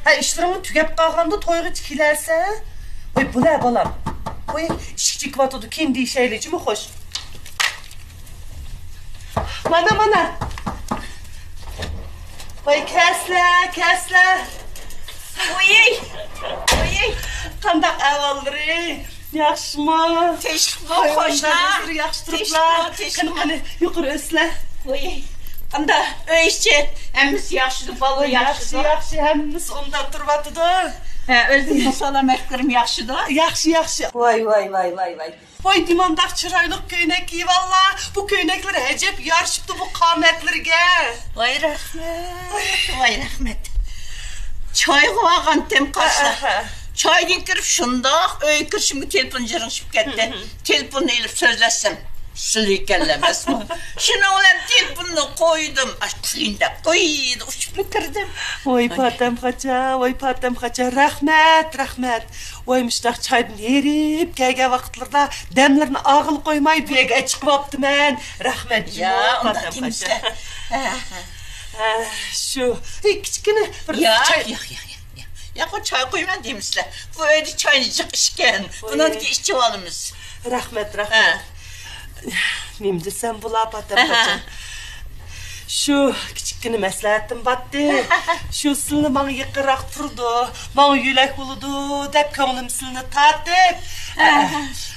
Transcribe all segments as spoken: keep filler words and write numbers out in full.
ھە، ئىشلىرىڭمۇ تۈگەپ قالغاندا تويغىچە كېلەرسەن. ۋاي، بۇلە بالام. ۋاي، ئىشىك چېكىۋاتىدۇ، كېيىن دېيىشەيلى، جۇمۇ خوش. مانا، مانا. ۋاي، كەسلە، كەسلە. ۋوي، ۋوي. قانداق ئەھۋاللىرى؟ ياخشىمۇ؟ تىنچلىقمۇ، ۋاي، قوشنا؟ ئۆزلىرى ياخشى تۇرۇپلا. تىنچلىقمۇ، تىنچلىقمۇ؟ قېنى، قېنى، يۇقىرى ئۆتسىلە. ۋوي، قانداق؟ ئۆي ئىچى ھەممىسى ياخشىدۇ، بالا ياخشىدۇ؟ ياخشى، ھەممىسى ئوبدان تۇرۇۋاتىدۇ. ھە، ئۆزۈمنىڭ سالام ئەكبىرىم ياخشىدۇ؟ ياخشى، ياخشى. ۋاي، ۋاي، ۋاي، ۋاي، ۋاي. ۋاي، نېمانداق چىرايلىق كۆينەك كىيىۋاللا. بۇ كۆينەكلەر ئەجەب يارىشىپتۇ بۇ قامەتلىرىگە. ۋاي، رەھمەت، ۋاي، رەھمەت. چايغا بارغانتىم قاشلا. ئەھە. چايدىن كىرىپ شۇنداق ئۆيگە كىرىشىمگە تېلېفون جىرىڭشىپ كەتتى. ھىم، ھىم. تېلېفوننى ئېلىپ سۆزلەشسەم، سىلى ئىكەنلا ئەمەسمۇ؟ شۇنىڭ بىلەن تېلېفوننى قويدۇم. ئاش، قىيىن دەپ قويدى، ئۇچۇپلا كىردىم. ۋاي، پاتەمخاچا، ۋاي، پاتەمخاچا، رەھمەت، رەھمەت. ۋاي، مۇشۇنداق چايدىن ھېرىپ كەلگەن ۋاقىتلىرىدا دەملىرىنى ئاغىل قويماي بۇ يەرگە ئەچىقىۋاپتىمەن. رەھمەت، يا، جۇمۇ ئۇنداق پاتەمخاچا. دېمىسە. ھە، شۇ، ھېي، كىچىككىنە بىر ياق، چاي. ياق، ياق، ياق، ياق. ياق، ئۇ چاي قۇيىمەن دېمىسىلە. بۇ ئۆيدە چاينى جىق ئىچكەن. ۋاي. بۇنىڭدىن كېيىن ئىچىۋالىمىز. رەھمەت، ھە. رەھمەت. نېمە دېسەم بولا، پاتەمخاچا؟ ھە. شۇ كىچىككىنە مەسلىھەتىم باتتى. شۇ سىلنى ماڭا يېقىنراق تۇرىدۇ، ماڭا يۆلەك بولىدۇ دەپ كۆڭلۈم سىلنى تارتىپ، ھە.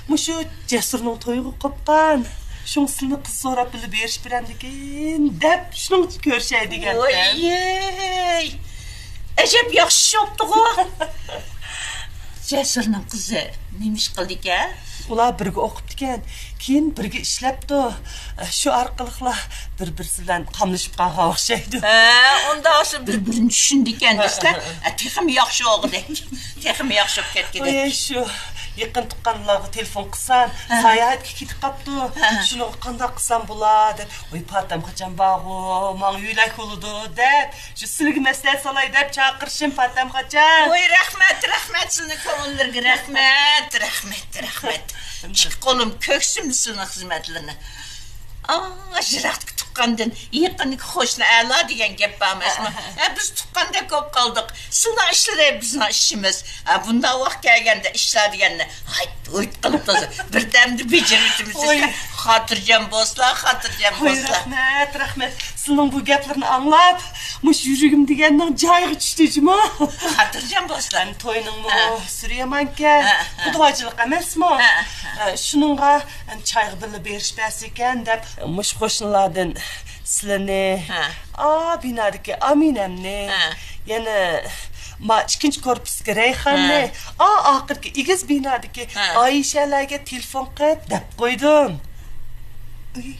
مۇشۇ جەسۇرنىڭ تويىغا قوپقان. شۇڭا سىلنى قىز سوراپ بىللە بېرىش بىلەندىكىن دەپ شۇنىڭ ئۈچۈن كۆرۈشەي دېگەنتىم. ۋوي، ئەجەب ياخشى ئىش بوپتىغۇ. جەسۇرنىڭ قىزى نېمە ئىش قىلىدىكەن؟ ئۇلار بىرگە ئوقۇپتىكەن، كېيىن بىرگە ئىشلەپتۇ. شۇ ئارقىلىقلا بىر-بىرسى بىلەن قاملىشىپ قالغان ئوخشايدۇ. ھە، ئۇنداق بولسا بىر-بىرىنى چۈشىنىدىكەن دېسە، ھە، تېخىمۇ ياخشى بولغۇدەك. تېخىمۇ ياخشى بولۇپ كەتكۈدەك. ئوي، شۇ يېقىن تۇغقانلارغا تېلېفون قىلسام، ھە، ساياھەتكە كېتىپ قاپتۇ. ھە. شۇنىڭغا قانداق قىلسام بولا دەپ. ۋاي، پاتەمخاچام بارغۇ، ماڭا يۆلەك بولىدۇ دەپ، شۇ سىلىگە مەسلىھەت سالاي دەپ چاقىرىشىم، پاتەمخاچام. ۋوي، رەھمەت، رەھمەت، سىلىنىڭ كۆڭۈللىرىگە رەھمەت، رەھمەت، رەھمەت. ئىككى قولۇم كۆكسۈمدە سىلىنىڭ خىزمەتلىرىنى. ئا، يىراقتىكى تۇغقاندىن يېقىندىكى قوشنا ئەلا دېگەن گەپ بار ئەمەسمۇ؟ ھە، بىز تۇغقاندەك بولۇپ قالدۇق. سىلىنىڭ ئىشلىرى بىزنىڭ ئىشىمىز. ھە، بۇنداق ۋاقىت كەلگەندە ئىشلار دېگەننى ھايت ھۇيت قىلىپ تازا بىردەمدە بېجىرىۋېتىمىز. ۋوي. خاتىرجەم بولسىلا، خاتىرجەم ۋوي، بولسىلا. رەھمەت، رەھمەت. سىلىنىڭ بۇ گەپلىرىنى ئاڭلاپ، مۇشۇ يۈرىكىم دېگەننىڭ جايىغا چۈشتى جۇمۇ. خاتىرجەم بولسىلا. ئەمدى توينىڭمۇ ھە. سۈرى يامان ئىكەن. ھە، ھە. خۇداۋايچىلىق ئەمەسمۇ؟ ھە، ھە. ھە، شۇنىڭغا ئەمدى چايغا بىللە بېرىش بەرسىكەن دەپ، مۇشۇ قوشنىلاردىن سىلىنى، ھە. ئا بىنادىكى ئامىنەمنى، ھە. يەنە ما ئىككىنچى كورپۇستىكى رەيھاننى، ھە. ئا ئاخىرقى ئېگىز بىنادىكى ھە. ئايشەلەرگە تېلېفون قىلىپ دەپ قويدۇم. ئۇي.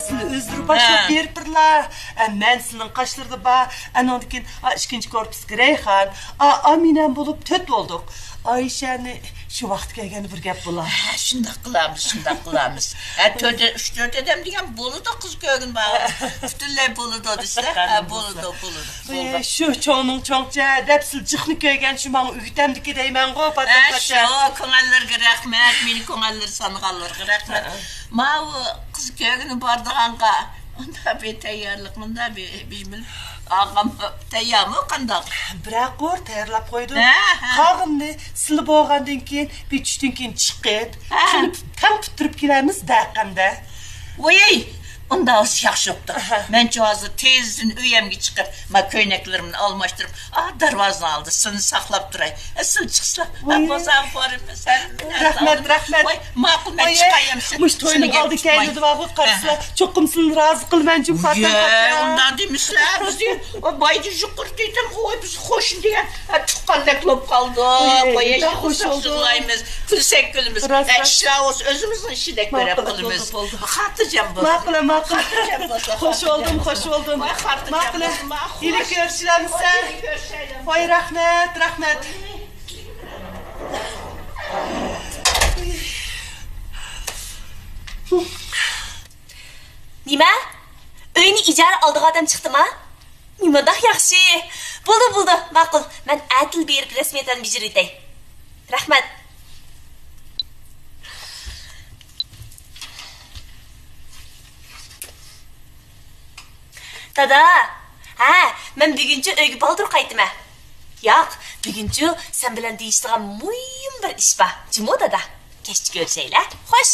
سىلى ئۆزلىرى باشلاپ ھە. بېرىپلا، ئە، مەن سىلىنىڭ قاشلىرىدا بار، ئەنىڭدىن كېيىن، ئا، ئىككىنچى كورپۇس رەيھان، ئا، ئامىنەم بولۇپ تۆت بولدۇق. ئايشەنى شۇ ۋاقىت كەلگەندە بىر گەپ بولا. ھە، شۇنداق قىلامىز، شۇنداق قىلامىز. ھە، تۆت، ئۈچ، تۆت ئادەم دېگەن بولىدۇ، قىز كۆرگىن بار. پۈتۈنلەي بولىدۇ دېسە، ھە، بولىدۇ، بولىدۇ. ئۇي، شۇ چوڭنىڭ چوڭچە دەپ سىلى جىقنى كۆرگەن شۇ ماڭا ئۆگىتەمدىكى دەيمەنغۇ، ھە، پاتەمخاچا. شۇ كۆڭۈللىرىگە رەھمەت، مېنى كۆڭۈللىرى سانىغانلىرىغا رەھمەت. ھە. ماۋۇ قىز كۆرگىنى بارىدىغانغا ئۇنداق بىر تەييارلىق، مۇنداق بىر، بىر مىل ئاغام تەييارمۇ قانداق؟ بىرەر قۇر تەييارلاپ قويدۇم. ھە، ھە. قالغىنىنى سىلى بولغاندىن كېيىن، بىر چۈشتىن كېيىن چىقىپ، ھە. شۇنى تەڭ پۈتتۈرۈپ كېلەرمىز دەقەمدە. ۋوي، ئۇنداق بولسا ياخشى بوپتۇ. ئەھە. مەنچۇ ھازىر تېزدىن ئۆيەمگە چىقىپ، ما كۆينەكلىرىمنى ئالماشتۇرۇپ، ئا، دەرۋازىنىڭ ئالدىدا سىلىنى ساقلاپ تۇراي. ئە، سىلى چىقسىلا، ما ۋاي. بازارغا بارىمىز. ھەممە نەرسە رەھمەت، ئالدىم. رەھمەت. ۋاي، ماقۇل، مەن ۋاي، چىقاي ئەمىسە. مۇشۇ توينىڭ ئالدى كەينىدە بارغۇ، قارىسىلا. ئەھە. چوقۇم سىلىنى رازى قىلىمەن، جۇم خاتىرەم. يە، ئۇنداق دېمىسىلە، بىز بايدا يۇقىرى دېدىم، ۋاي، بىز قوشنا دېگەن، ھە، تۇغقاندەك بولۇپ قالدۇق. ۋاي، ۋاي، ھېچ خوش بولساق بولدۇم. يىغلايمىز. كۈلسەك كۈلىمىز. راست، ھە، راست. ئىشلار بولسا ئۆزىمىزنىڭ ئىشىدەك بىرەر قىلىمىز. ماقۇل، بولدى، بولدى. خاتىرجەم بولسۇن. ماقۇل، ماقۇل. خاتىرجەم بولسۇن، خوش بولدۇم، خوش بولدۇم. ۋاي، خاتىرجەم ماقۇل. بولسۇن. ۋاي، خوش. ھېلى كۆرۈشەلمىسە. ھېلى كۆرۈشەيلى. ۋاي، رەھمەت، رەھمەت. نېمە؟ ئۆينى ئىجارە ئالىدىغان ئادەم چىقتىما؟ نېمانداق ياخشى! بولدى، بولدى، ماقۇل. مەن ئەتىلا بېرىپ رەسمىيەتلەرنى بېجىرىۋېتەي. رەھمەت. دادا! ھە، مەن بۈگۈنچە ئۆيگە بالدۇر قايتىمەن. ياق، بۈگۈنچۇ سەن بىلەن دېيىشىدىغان مۇھىم بىر ئىش بار. جۇمۇ دادا. كەچتە كۆرۈشەيلى. خوش.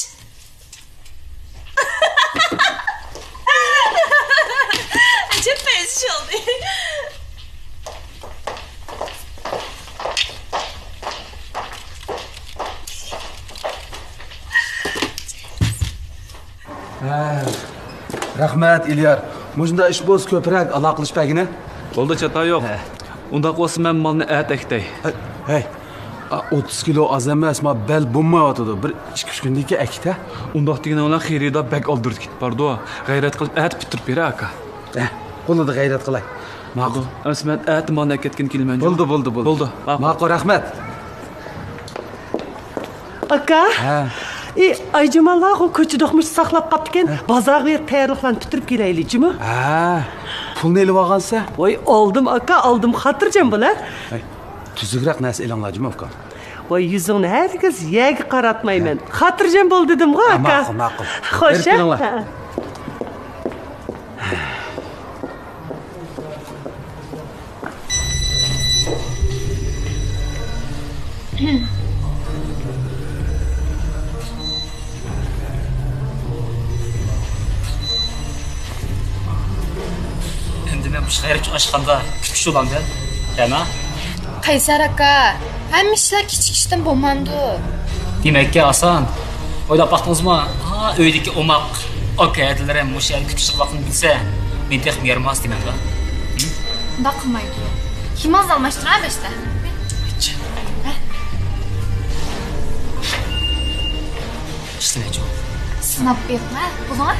ئەجەب پەيزى بولدى. ھە، رەھمەت، ئېلىيار. مۇشۇنداق ئىش بولسا كۆپرەك ئالاقىلىشىپ بەرگىنە. بولدى، چاتا يوق. ھە. ئۇنداق بولسا مەن مالنى ئەتە ئەكتەي. ھەي، ھەي. ئا، ئوتتۇز كىلو ئاز ئەمەس، ما بەل بولمايۋاتىدۇ. بىر ئىككى ئۈچ كۈندىن كېيىن ئەكىت، ھە؟ ئۇنداق دېگىنىڭ بىلەن خېرىدار بەك ئالدىرىپ كېتىپ بارىدۇ. غەيرەت قىلىپ ئەتە پۈتتۈرۈپ بېرە، ئاكا. ھە، بولىدۇ، غەيرەت قىلاي. ماقۇل. ئەمىسە مەن ئەتە مالنى ئەكەتكىلى كېلىمەن. بولدى، بولدى، بولدى. بولدى، ماقۇل. ماقۇل، رەھمەت. ئاكا. ھە. ئى، ئايجاماللارغۇ كوچىدا ئوقمۇش ساقلاپ قاپتىكەن. ھە. بازارغا بېرىپ تەييارلىقلارنى پۈتتۈرۈپ كېلەيلى، جۇمۇ. ھە. پۇلنى ئېلىۋالغانسەن؟ ۋاي، ئالدىم ئاكا، ئالدىم. خاتىرجەم بول، ھە. ھەي، تۈزۈكرەك نەرسە ئېلىڭلار، جۇمۇ ئاكا. ۋاي، يۈزۈڭنى ھەرگىز يەرگە قاراتمايمەن. ھە. خاتىرجەم بول دېدىمغۇ، ھە، ئاكا. ماقۇل، ماقۇل. خوش، بېرىپ ھە؟ بېرىڭلار. ھە. ئەمدى مەن مۇشۇ غەيرىي ئاشخانىدا كۈتكۈچى بولامدىم، دەمە؟ قەيسەر ئاكا، ھەممە ئىشلار كىچىك ئىشتىن بولمامدۇ؟ دېمەككە ئاسان. ئويلاپ باقتىڭىزمۇ؟ ھا، ئۆيدىكى ئوماق ئاكا ھەدىلىرىم مۇشۇ يەردە كۈتكۈچى قىلىۋاتقىنىنى بىلسە، مېنى تېخىمۇ يارىماس دېمەمدۇ؟ ھە؟ ئۇنداق قىلمايدۇ. كىيىمىڭىزنى ئالماشتۇرۇڭ، ھە، بەشتە. ئىشتىنىچۇ؟ سىناپ بېقىڭ، ھە؟ بولۇڭ، ھە؟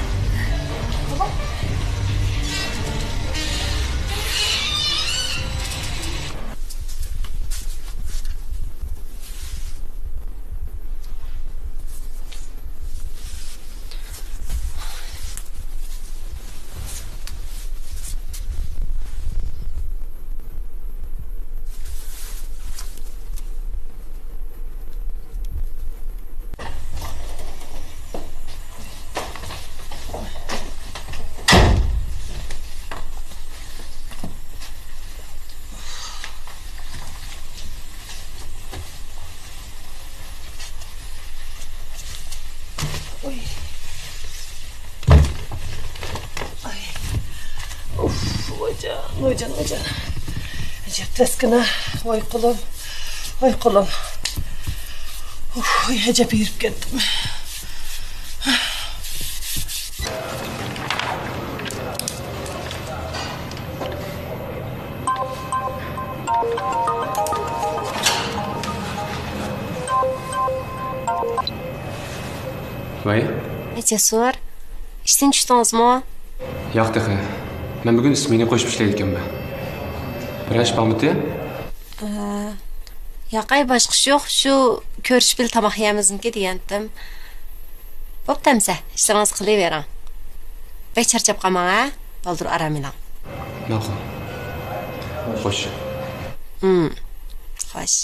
بولۇڭ. ئۇي. ئاي. ئۇف، ۋايجان، ۋايجان، ۋايجان. ئەجەب تەسكىنە. ۋاي قولۇم. ۋاي قولۇم. ئۇف، ۋاي، ئەجەب ھېرىپ كەتتىم. ۋەي. جەسۇر، ئىشتىن چۈشتىڭىزمۇ؟ ياق تېخى. مەن بۈگۈن سمېنا قوشۇپ ئىشلەيدىكەنمەن. بىرەر ئىش بارمىتى؟ ئە، ياقەي، باشقا ئىش يوق. شۇ كۆرۈشۈپ بىللە تاماق يەيمىزمىكى دېگەنتىم. بوپتۇ ئەمسە، ئىشلىرىڭىزنى قىلىۋېرىڭ. بەك چارچاپ قالماڭ، ھە؟ بالدۇر ئارام ئېلىڭ. ماقۇل. خوش. ھىم، خوش.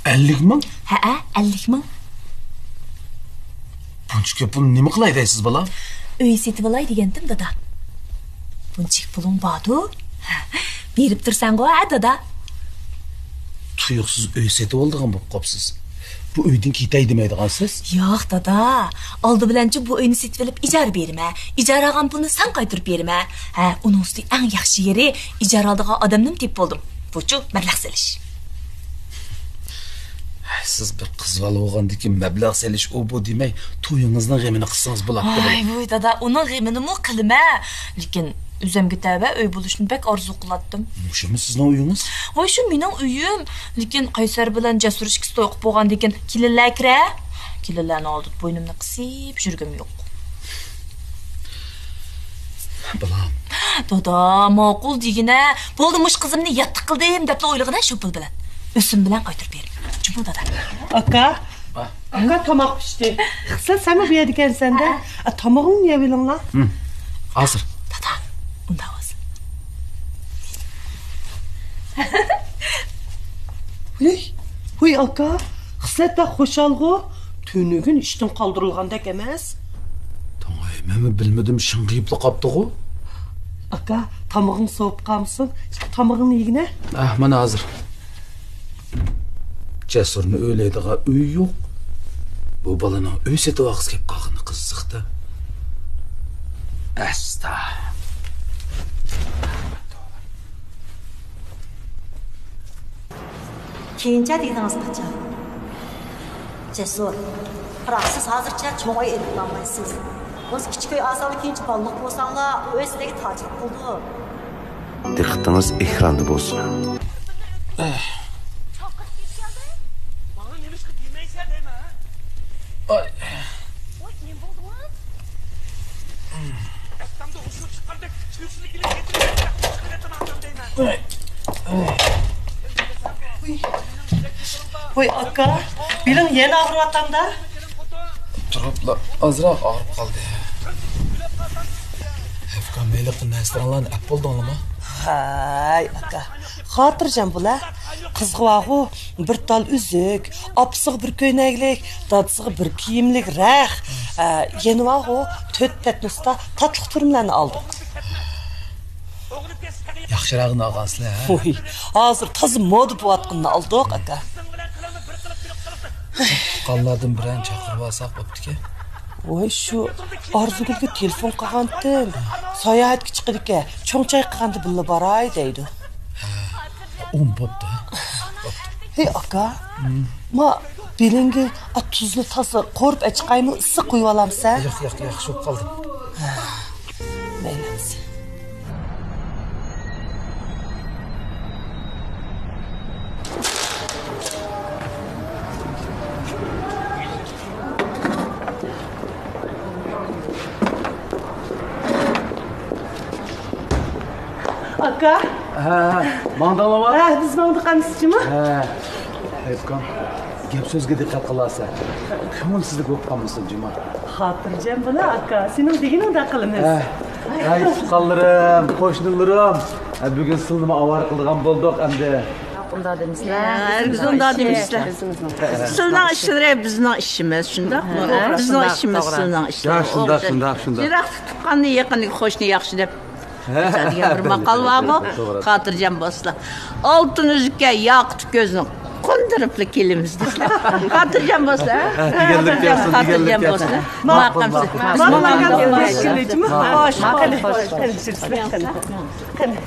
ئەللىك مىڭ؟ ھەئە، ئەللىك مىڭ. بۇنچە كۆپ پۇلنى نېمە قىلاي دەيسىز، بالام؟ ئۆي سېتىۋالاي دېگەنتىم، دادا. بۇنچىلىك پۇلۇڭ باردۇ؟ بېرىپ تۇرساڭغۇ، ھە، دادا؟ تۇيۇقسىز ئۆي سېتىۋالىدىغان بولۇپ قاپسىز. بۇ ئۆيدىن كېتەي دېمەيدىغانسىز؟ ياق، دادا. ئالدى بىلەنچۇ بۇ ئۆينى سېتىۋېلىپ ئىجارە بېرىمەن. ئىجارە ئالغان پۇلنى ساڭا قايتۇرۇپ بېرىمەن. ھە، ئۇنىڭ ئۈستىگە ئەڭ ياخشى يېرى، ئىجارە ئالىدىغان ئادەمنىمۇ تېپىپ بولدۇم. بۇچۇ مەبلەغ سېلىش. سىز بىر قىز بالا بولغاندىكىن مەبلەغ سېلىش ئۇ بۇ دېمەي، تويىڭىزنىڭ غېمىنى قىلسىڭىز بولاتتى. ۋاي، ۋاي، دادا، ئۇنىڭ غېمىنىمۇ قىلىمەن. لېكىن ئۆزۈمگە تەۋە ئۆي بولۇشنى بەك ئارزۇ قىلاتتىم. مۇشۇمۇ سىزنىڭ ئۆيىڭىز؟ ۋاي، شۇ مېنىڭ ئۆيۈم. لېكىن قەيسەر بىلەن جەسۇر ئىككىسى توي قىلىپ بولغاندىن كېيىن كېلىنلەر كىرە. كېلىنلەرنىڭ ئالدىدا بوينۇمنى قىسىپ يۈرگۈم يوق. بالام. دادا، ماقۇل دېگىنە. بولدى، مۇشۇ قىزىمنى ياتلىق قىلدىم دەپلا ئويلىغىنە شۇ پۇل بىلەن. ئۆسۈم بىلەن قايتۇرۇپ بېرىمەن. جۇمۇ دادا. ئاكا. ئاكا، تاماق پىشتى. خىسلەت، سەنمۇ بۇ يەردىكەنسەن-دە. ھە. ئا، تامىقىڭنى يەۋېلىڭلار. ھىم. ھازىر. دادا، ئۇنداق بولسۇن. ھۇي، ھۇي ئاكا، خىسلەت بەك خۇشالغۇ، تۈنۈگۈن ئىشتىن قالدۇرۇلغاندەك ئەمەس. توڭاي، مەنمۇ بىلمىدىم، شىڭغىيىپلا قاپتىغۇ. ئاكا، تامىقىڭ سوۋۇپ قالمىسۇن، تامىقىڭنى يېگىنە. ئاھ، مانا ھازىر. جەسۇرنى ئۆيلەيدىغان ئۆي يوق. بۇ بالىنىڭ ئۆي سېتىۋالغۇسى كېلىپ قالغىنى قىزىق-دە. ئەستا. كېيىنچە دېگىنىڭىز قاچان؟ جەسۇر، بىراق سىز ھازىرچە چوڭ ئۆي ئېلىپ بولالمايسىز. بولمىسا كىچىك ئۆي ئالساڭلار، كېيىنچە بالىلىق بولساڭلار، ئۇ ئۆي سىلەرگە تاجلىق قىلىدۇ. دىققىتىڭىز ئېكراندا بولسۇن. ماڭا نېمىشقا دېمەيسەن دەيمەن، ھە؟ ئاي. ۋاي، نېمە بولدى؟ ئەسلىمدە ھوشۇم چىققاندەك تۇيۇقسىز ئېكىلىپ كېتىپ، چىقىۋېتىمەن دەيمەن. ۋاي ئاكا، بېلىڭ يەنە ئاغرىۋاتامدا؟ تۇرۇپلا ئازراق ئاغرىپ قالدى. ئەفكام، ھېلىقى نەرسىلەرنى ئەپ بولدۇڭلىما؟ ھاي ئاكا، خاتىرجەم بول ھە. قىزغا بارغۇ بىر تال ئۈزۈك، ئاپىسىغا بىر كۆينەكلىك، دادىسىغا بىر كىيىملىك رەخ. ئە، يەنە بارغۇ تۆت پەتنۇستا تاتلىق تۈرۈملەرنى ئالدۇق. ياخشىراقىنى ئالغانسىلەر ھە؟ ۋوي، ھازىر تازا مودا بولۇۋاتقىنىنى ئالدۇق ئاكا. تۇغقانلاردىن بىرەرنى چاقىرىۋالساق بوپتىكەن. ۋوي، شۇ ئارزۇگۈلگە تېلېفون قىلغانتىم. ساياھەتكە چىقىدىكەن، چوڭ چاي قىلغاندا بىللە باراي دەيدۇ. ھە، ئۇم بوپتۇ. ھەي ئاكا، ما بېلىڭگە ئا تۇزنى تازا قورۇپ ئەچىقايمۇ، ئىسسىق قۇيۇۋالامسەن؟ ياق، ياق، ياخشى بولۇپ قالدى. مەيلى. ئاكا. ھە، ماڭدىڭلارمۇ؟ ھە، بىز ماڭدۇق ئەمىسە جۇمۇ. ھە. ئەفكام، گەپ سۆزگە دىققەت قىلارسەن. كۆڭۈلسىزلىك بولۇپ قالمىسۇن جۇمۇ. خاتىرجەم بول ئاكا، سېنىڭ دېگىنىڭدەك قىلىمىز. ھە. ھەي، تۇغقانلىرىم، قوشنىلىرىم. ھە، بۈگۈن سىلىنىمۇ ئاۋارە قىلىدىغان بولدۇق ئەمدى. ئۇنداق دېمىسىلە. ھەرگىز ئۇنداق دېمىسىلە. سىلىنىڭ ئىشلىرى بىزنىڭ ئىشىمىز، شۇنداقمۇ؟ بىزنىڭ ئىشىمىز سىلىنىڭ ئىشى. يا، شۇنداق، شۇنداق، شۇنداق. يىراقتا تۇغقاننى يېقىندىكى قوشنى ياخشى دەپ. يېزىلگەن بىر ماقال بارغۇ، توغرا. خاتىرجەم بولسىلا. ئالتۇن ئۈزۈككە ياقۇت كۆزنى قوندۇرۇپلا كېلىمىز دېسىلە. خاتىرجەم بولسىلا. ھە، دېگەنلىك گەپسىڭ، خاتىرجەم دېگەنلىك بولسىلا. گەپسىڭ. ماقۇل، ماقۇل. ماقۇل، ماقۇل. خوش، خوش. قېنى، قېنى، قېنى.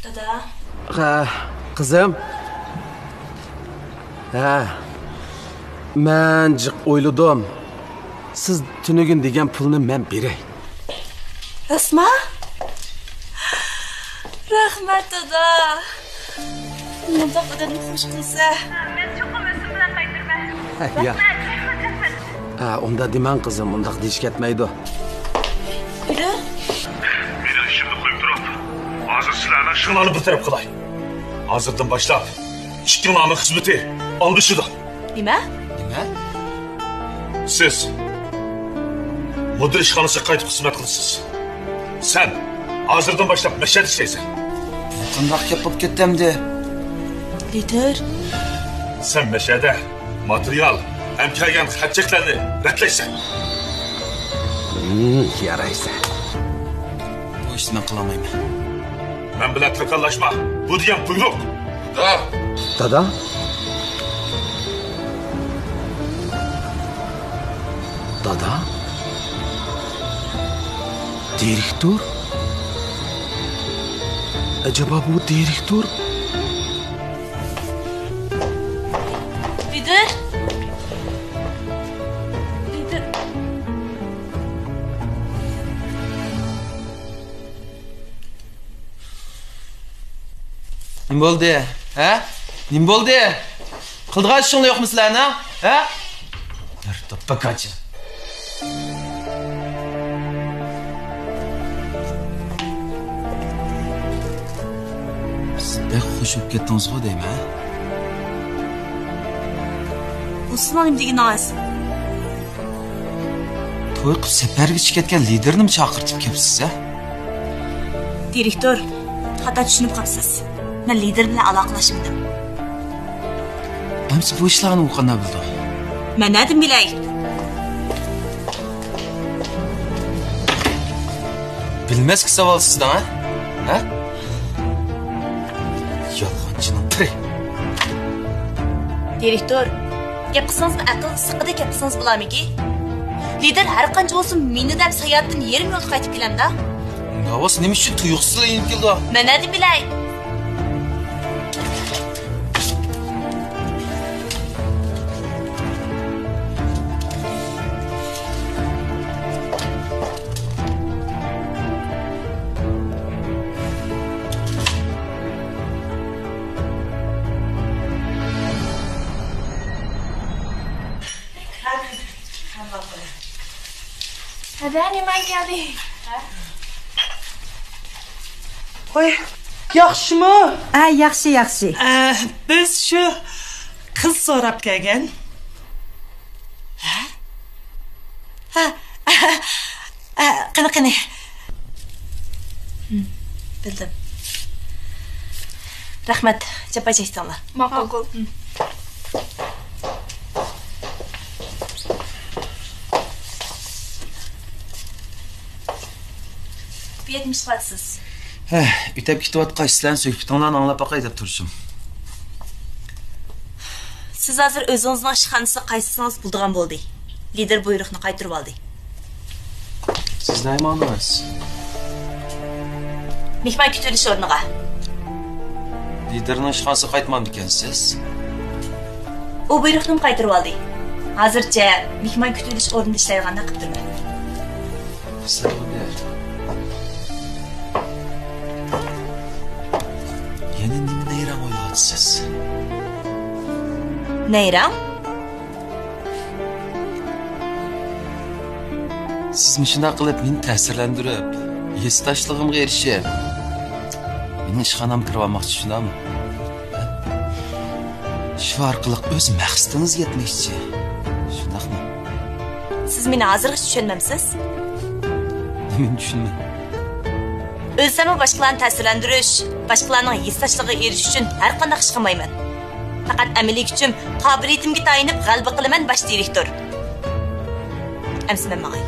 دادا. ھە، قىزىم. ھە. مەن جىق ئويلىدىم. سىز تۈنۈگۈن دېگەن پۇلنى مەن بېرەي. راستما؟ رەھمەت، دادا. مۇنداق ئادەمنى خوش قىلسا. مەن چوقۇم ئۆزۈم بىلەن قايتىمەن. ھە، يا. رەھمەت، رەھمەت، رەھمەت. ھە، ئۇنداق دېمەڭ، قىزىم، ئۇنداق دېيىش كەتمەيدۇ. بىلەر. مېنىڭ ئىشىمنى قويۇپ تۇرۇپ، ھازىر سىلەرنىڭ ئىشىڭلارنى بىر تەرەپ قىلاي. ھازىردىن باشلاپ ئىككىڭلارنىڭ خىزمىتى ئالمىشىدۇ. نېمە؟ نېمە؟ سىز مۇدىر ئىشخانىسىغا قايتىپ خىزمەت قىلىسىز. سەن ھازىردىن باشلاپ مەشەدە ئىشلەيسەن. قانداق گەپ بولۇپ كەتتى ئەمدى؟ لىدىر. سەن مەشەدە ماتېرىيال ھەم كەلگەن خەت-چەكلەرنى رەتلەيسەن. ھىم، يارايسەن. بۇ ئىشنى مەن قىلالمايمەن. مەن بىلەن تاكاللاشما. بۇ دېگەن بۇيرۇق. دادا. دادا؟ دادا؟ دىرېكتور؟ ئەجەبا بۇ دىرېكتور؟ لىدىر؟ لىدىر. نېمە بولدى؟ ھە؟ نېمە بولدى؟ قىلىدىغان ئىشىڭلار يوقمۇ سىلەرنىڭ؟ ھە؟ بىر توپا كاچا. سىز بەك خوش بولۇپ كەتتىڭىزغۇ دەيمەن، ھە؟ بۇ سىزنىڭ نېمە دېگىنىڭىز؟ توي قىلىپ سەپەرگە چىقىپ كەتكەن لىدىرنىمۇ چاقىرتىپ كەپسىز، ھە؟ دىرېكتور، خاتا چۈشىنىپ قاپسىز. مەن لىدىر بىلەن ئالاقىلەشمىدىم. ئەمسە بۇ ئىشلارنى ئۇ قانداق بىلىدۇ؟ مەن نەدىن بىلەي؟ بىلمەسكە ساۋال سىزدىن، ھە؟ ھە؟ يالغانچىنىڭ پىرى. دىرېكتور، گەپ قىلسىڭىزمۇ ئەقىل سىقىدە گەپ قىلسىڭىز بولامىكى؟ لىدىر ھەر قانچە بولسۇن مېنى دەپ ساياھەتتىن يېرىم يولدا قايتىپ كېلەمدا. ئۇنداق بولسا نېمە ئۈچۈن تۇيۇقسىزلا يېنىپ كېلىدۇ؟ مەن نەدىن بىلەي؟ ھەدە، نېمە كەلدى؟ ۋاي، ياخشىمۇ؟ ھە، ياخشى، ياخشى. ئە، بىز شۇ قىز سوراپ كەلگەن. ھە؟ ھە، ھە، ھە، قېنى، قېنى. ھىم، بىلدىم. رەھمەت، جاپا چەكتىڭلار. ماقۇل. ماقۇل. ھىم. بۇ يەردە نېمە ئىش قىلىۋاتىسىز؟ ھە، ئۆتەپ كېتىۋاتقاچ سىلەرنىڭ سۆھبىتىڭلارنى ئاڭلاپ باقاي دەپ تۇرۇشۇم. سىز ھازىر ئۆزىڭىزنىڭ ئىشخانىسىغا قايتسىڭىز بولىدىغان بولدى. لىدىر بۇيرۇقنى قايتۇرۇۋالدى. سىز نەگە ماڭدىڭىز؟ مېھمان كۈتۈۋېلىش ئورنىغا. لىدىرنىڭ ئىشخانىسىغا قايتمامدىكەنسىز؟ ئۇ بۇيرۇقنىمۇ قايتۇرۇۋالدى. ھازىرچە مېھمان كۈتۈۋېلىش ئورنىدا ئىشلەيدىغاندەك قىلىپ تۇرىمەن. سەۋدە. يەنە نېمە نەيرەڭ ئويناۋاتىسىز؟ نەيرەڭ؟ سىز مۇشۇنداق قىلىپ مېنى تەسىرلەندۈرۈپ، ھېسداشلىقىمغا ئېرىشىپ، مېنىڭ ئىشخانامغا كىرىۋالماقچى، شۇنداقمۇ؟ شۇ ئارقىلىق ئۆز مەقسىتىڭىزگە يەتمەكچى، شۇنداقمۇ؟ سىز مېنى ھازىرغىچە چۈشەنمەمسىز؟ نېمىنى چۈشىنىمەن؟ ئۆلسەممۇ باشقىلارنى تەسىرلەندۈرۈش، باشقىلارنىڭ ھېسداشلىقىغا ئېرىشىش ئۈچۈن ھەرقانداق ئىش قىلمايمەن. پەقەت ئەمەلىي كۈچۈم، قابىلىيىتىمگە تايىنىپ غەلىبە قىلىمەن، باش دىرېكتور. ئەمسە مەن ماڭاي.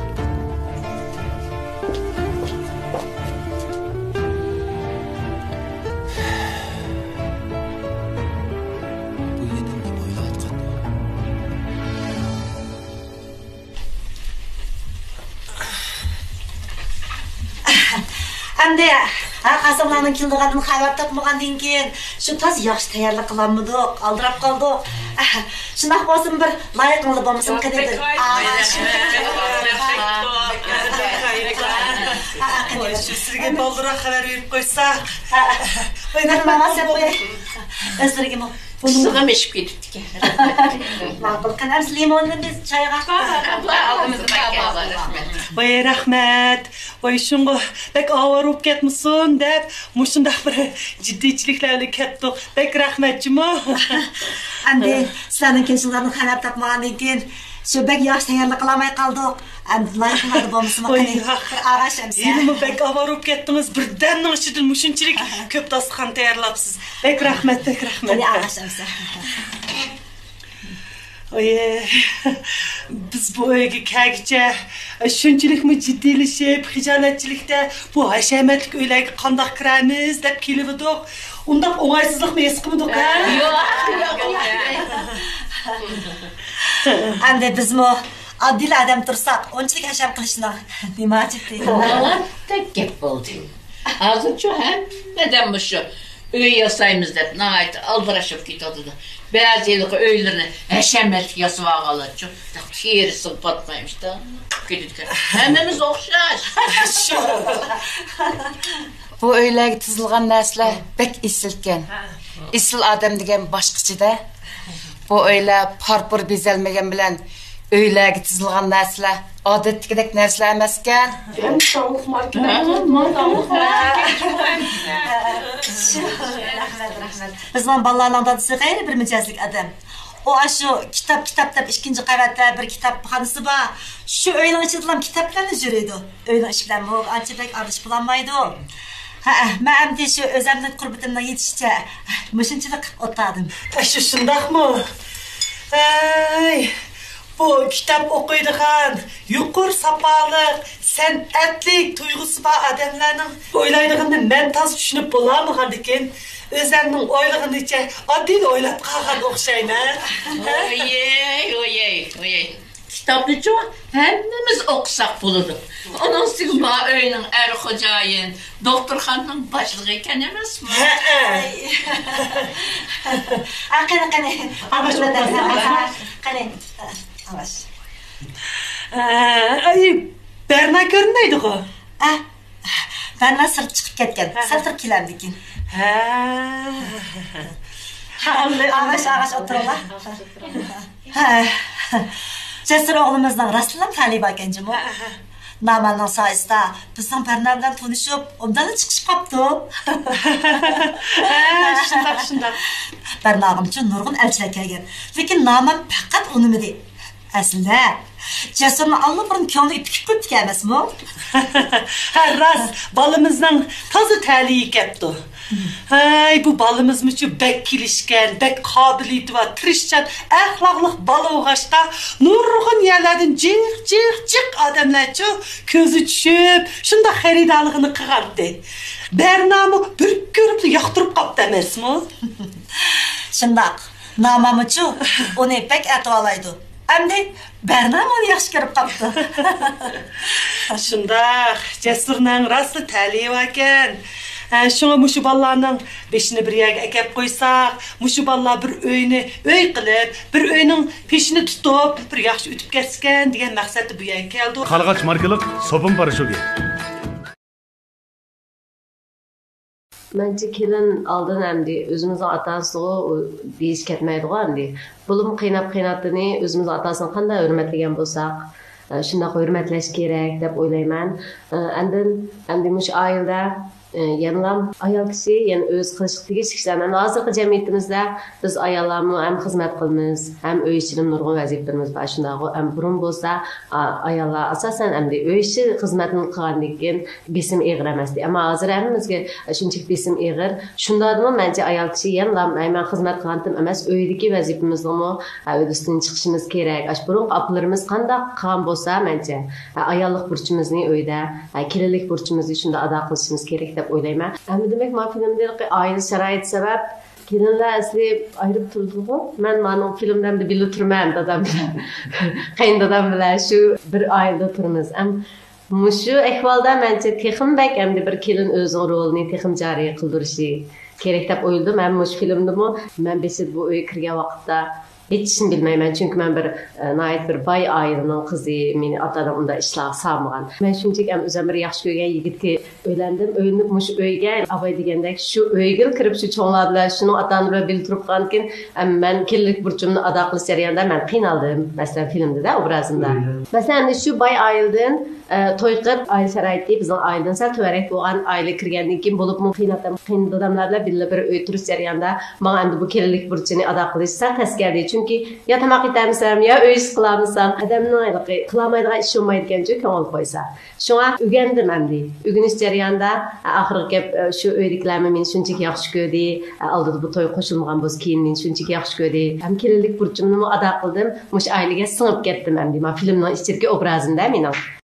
بۇ يەردە نېمە ئويلاۋاتقان؟ ئەمدى ھە، قاسىملارنىڭ كېلىدىغاندىن خەۋەر تاپمىغاندىن كېيىن، شۇ تاز ياخشى تەييارلىق قىلالمىدۇق، ئالدىراپ قالدۇق. ئەھ، شۇنداق بولسىمۇ بىر لايىقىڭلار بولمىسىمۇ قېنى بىر. ئاھ، شۇ. ھە، ھە، قېنى بىر. شۇ سىزگە بالدۇرراق خەۋەر بېرىپ قويساق. ھە، ھە. قويماڭ، ماڭا سەپ قوياي. ئۆزلىرىگىمۇ. ئىسسىقىم ئېشىپ كېتىپتىكەن. ماقۇل، قېنى، ئەمسە لىموننى بىز چايغا. بار، بار، بار، ئالدىمىزدا بار، بار، بار، رەھمەت. ۋاي، رەھمەت. ۋاي، شۇڭغۇ بەك ئاۋارە بولۇپ كەتمىسۇن دەپ، مۇشۇنداق بىر جىددىيچىلىكلەر بىلەن كەتتۇق. بەك رەھمەت جۇمۇ. ئەمدى سىلەرنىڭ كېلىشىڭلاردىن خەۋەر تاپمىغاندىن كېيىن، شۇ بەك ياخشى تەييارلىق قىلالماي قالدۇق. ئەمدى لايىقىڭلاردا بولمىسىمۇ، ۋاي، قېنى، ياق. بىر ئاغاش ئەمسە. ھېلىمۇ بەك ئاۋارە بولۇپ كەتتىڭىز. بىردەمنىڭ ئىچىدە مۇشۇنچىلىك كۆپ داستىخان تەييارلاپسىز. بەك رەھمەت، بەك رەھمەت. قېنى، ئاغاش ئەمسە. ئايە، بىز بۇ ئۆيگە كەلگۈچە شۇنچىلىكمۇ جىددىيلىشىپ، خىجالەتچىلىكتە بۇ ھەشەمەتلىك ئۆيلەرگە قانداق كىرەرمىز دەپ كېلىۋىدۇق. ئۇنداق ئوڭايسىزلىقمۇ ھېس قىلمىدۇق، ھە؟ ياق، ياق، ياق. ئەمدى بىزمۇ ئاددىيلا ئادەم تۇرساق، ئۇنچىلىك ھەشەم قىلىشنىڭ نېمە ھاجىتى؟ ناۋاتتەك گەپ بولدى. ھازىرچۇ ھەممە ئادەم مۇشۇ ئۆي ياسايمىز دەپ ناھايىتى ئالدىراش بولۇپ كېتىۋاتىدۇ. بەزى ھېلىقى ئۆيلىرىنى ھەشەمەتلىك ياسىۋالغانلارچۇ، تېرىسىغا پاتماي مۇشۇنداق قىلىپ كېتىدىكەن. ھەممىمىز ئوخشاش. بۇ ئۆيلەرگە تىزىلغان نەرسىلەر بەك ئېسىلكەن. ئېسىل ئادەم دېگەن باشقىچە-دە. بۇ ئۆيلەر پارپۇر بېزەلمىگەن بىلەن ئۆيلەرگە تىزىلغان نەرسىلەر ئادەتتىكىدەك نەرسىلەر ئەمەسكەن. رەھمەت، رەھمەت. بىزنىڭ بالىلارنىڭ دادىسى غەيرىي بىر مىجەزلىك ئادەم. ئۇ ئاشۇ كىتاب، كىتاب دەپ ئىككىنچى قەۋەتتە بىر كىتابخانىسى بار. شۇ ئۆينىڭ ئىچىدىلا كىتابلارنى يۈرىدۇ. ئۆينىڭ ئىشىكلىرىمۇ ئانچە بەك ئارىلىشىپ بولالمايدۇ. ھەئە، مەن ئەمدى شۇ ئۆزەمنىڭ قۇربىتىمنىڭ يېتىشىچە مۇشۇنچىلىك ئولتۇردۇم. ئە، شۇ شۇنداقمۇ؟ ھەي، بۇ كىتاب ئوقۇيدىغان، يۇقىرى ساپالىق، سەنئەتلىك تۇيغۇسى بار ئادەملەرنىڭ ئويلايدىغىنىنى مەن تازا چۈشىنىپ بولالمىغاندىكىن، ئۆزەمنىڭ ئويلىغىنىچە ئاددىيلا ئويلاپ قالغان ئوخشايمەن. ھويەي، ھويەي، ھويەي. كىتابنىچۇ ھەممىمىز ئوقۇساق بولىدۇ. ئۇنىڭ ئۈستىگە ما ئۆينىڭ ئەر خوجايىن، دوختۇرخانىنىڭ باشلىقى ئىكەن ئەمەسمۇ؟ ھەئە. ئا، قېنى، قېنى. ئاغاش ئولتۇرسا. قېنى، ئاغاش. ئە، ئەي، بەرنا كۆرۈنمەيدىغۇ؟ ئە، بەرنا سىرت چىقىپ كەتكەن. ھە. سەل تۇرۇپ كېلەمدىكىن. ھە. ئاغاش، ئاغاش ئولتۇرۇڭلار. ھە. جەسۇر ئوغلىمىزنىڭ راستلا تەلىيى باركەن جۇمۇ. ھە، ھە. ناماننىڭ سايىسىدا بىزنىڭ بەرنا بىلەن تونۇشۇپ، ئوبدانلا چىقىشىپ قاپتۇ. ھە، شۇنداق، شۇنداق. بەرناغىمچۇ نۇرغۇن ئەلچىلەر كەلگەن. لېكىن نامان پەقەت ئۇنىمىدى. ئەسلىدە، جەسۇرنى ئاللىبۇرۇن كۆڭلىگە پۈكۈپ قويۇپتىكەن ئەمەسمۇ؟ ھە، راست، بالىمىزنىڭ تازا تەلىيى كەپتۇ. ھەي، بۇ بالىمىزمۇچۇ بەك كېلىشكەن، بەك قابىلىيىتى بار، تىرىشچان، ئەخلاقلىق بالا بولغاچقا، نۇرغۇن يەرلەردىن جىق، جىق، جىق ئادەملەرچۇ كۆزى چۈشۈپ، شۇنداق خېرىدارلىقىنى قىلغانتى. بەرنامۇ بىر كۆرۈپلا ياقتۇرۇپ قاپتۇ ئەمەسمۇ؟ شۇنداق. نامامىچۇ ئۇنى بەك ئەتىۋالايدۇ. ئەمدى بەرنامۇ ئۇنى ياخشى كۆرۈپ قاپتۇ. شۇنداق، جەسۇرنىڭ راستلا تەلىيى باركەن. ھە، شۇڭا مۇشۇ بالىلارنىڭ بېشىنى بىر يەرگە ئەكەپ قويساق، مۇشۇ بالىلار بىر ئۆينى ئۆي قىلىپ، بىر ئۆينىڭ پېشىنى تۇتۇپ، بىر ياخشى ئۆتۈپ كەتسىكەن دېگەن مەقسەتتە بۇ يەرگە كەلدۇق. قارلىغاچ ماركىلىق سوپۇن پاراشوكى. مەنچە كېلىن ئالدىن ئەمدى ئۆزىمىزنىڭ ئاتا-ئانىسىغۇ دېيىش كەتمەيدىغۇ ئەمدى. بولۇپمۇ قېيىنئاپا-قېيىنئاتىنى ئۆزىمىزنىڭ ئاتا-ئانىسىنى قانداق ھۆرمەتلىگەن بولساق، شۇنداق ھۆرمەتلەش كېرەك دەپ ئويلايمەن. ئاندىن ئەمدى مۇشۇ ئائىلىدە يەنىلا ئايال كىشى يەنە ئۆزى قىلىشقا تېگىشلىك ئىشلارنى، ھازىرقى جەمئىيىتىمىزدە بىز ئاياللارمۇ ھەم خىزمەت قىلىمىز، ھەم ئۆي ئىچىدە نۇرغۇن ۋەزىپىلىرىمىز بار. شۇنداقغۇ، ھەم بۇرۇن بولسا، ئا، ئاياللار ئاساسەن ئەمدى ئۆي ئىچى خىزمەتنى قىلغاندىن كېيىن بېسىم ئېغىر ئەمەستى. ئەمما ھازىر ھەممىمىزگە شۇنچىلىك بېسىم ئېغىر. شۇنداقتىمۇ مەنچە ئايال كىشى يەنىلا، ئەي، مەن خىزمەت قىلغانتىم ئەمەس، ئۆيدىكى ۋەزىپىمىزنىمۇ، ئە، ئۆز ئۈستىدىن چىقىشىمىز كېرەك. ئاشۇ بۇرۇنقى ئاپىلىرىمىز قانداق قىلغان بولسا، مەنچە، ئە، ئاياللىق بۇرچىمىزنى ئۆيدە، ئە، كېلىنلىك بۇرچىمىزنى شۇنداق ئادا قىلىشىمىز كېرەك دەپ ئويلايمەن. ئەمدى دېمەك، ما فىلىمدىكى ئائىلە شارائىتى سەۋەب كېلىنلەر ئەسلى ئايرىپ تۇرىدىغۇ. مەن مانا فىلىمدە ئەمدى بىللە تۇرىمەن دادام بىلەن. قېيىندادام بىلەن شۇ بىر ئائىلىدە تۇرىمىز. ئەم، مۇشۇ ئەھۋالدا مەنچە تېخىمۇ بەك ئەمدى بىر كېلىن ئۆزىنىڭ رولىنى تېخىمۇ جارى قىلدۇرۇشى كېرەك دەپ ئويلىدىم. ھەم مۇشۇ فىلىمدىمۇ مەن بېشىدا بۇ ئۆيگە كىرگەن ۋاقىتتا ھېچ ئىشنى بىلمەيمەن، چۈنكى مەن بىر، ئە، ناھايىتى بىر باي ئائىلىنىڭ قىزى، مېنى ئاتا-ئانام ئۇنداق ئىشلارغا سالمىغان. مەن شۇنچىلىك ھەم ئۆزۈم بىر ياخشى كۆرگەن يىگىتكە ئۆيلەندىم. ئۆيلىنىپ مۇشۇ ئۆيگە، ئاباي دېگەندەك شۇ ئۆيگىلا كىرىپ شۇ چوڭلار بىلەن، شۇنىڭ ئاتا-ئانىلىرى بىلەن بىللە تۇرۇپ قالغاندىكىن، ئەم، مەن كېلىنلىك بۇرچۇمنى ئادا قىلىش جەريانىدا مەن قىينالدىم. مەسىلەن، فىلىمدىدە، ئوبرازىمدا. مەسىلەن، ئەمدى شۇ باي ئائىلىدىن، ئە، توي قىلىپ، ئائىلە شارائىتى بىزنىڭ ئائىلىدىن سەل تۆۋەنرەك بولغان ئائىلىگە كىرگەندىن كېيىن، بولۇپمۇ قېيىنئاتام، قېيىنداداملار بىلەن بىللە بىر ئۆي تۇرۇش جەريانىدا ماڭا ئەمدى بۇ كېلىنلىك بۇرچىنى ئادا قىلىش سەل تەس كەلدى. چۈنكى يا تاماق ئېتەلمىسەم، يا ئۆي ئىشى قىلالمىسام، ئادەمنىڭ ھېلىقى قىلالمايدىغان ئىشى بولمايدىكەنچۇ، كۆڭۈل قويسا. شۇڭا ئۆگەندىم ئەمدى. ئۆگىنىش جەريانىدا، ئاخىرقى گەپ، شۇ ئۆيدىكىلەرمۇ مېنى شۇنچىلىك ياخشى كۆردى، ئالدىدا بۇ تويغا قوشۇلمىغان بولسا، كېيىن مېنى شۇنچىلىك ياخشى كۆردى. ھەم كېلىنلىك بۇرچۇمنىمۇ ئادا قىلدىم. مۇشۇ ئائىلىگە سىڭىپ كەتتىم ئەمدى. ما فىلىمنىڭ ئىچىدىكى ئوبرازىمدا مېنىڭ.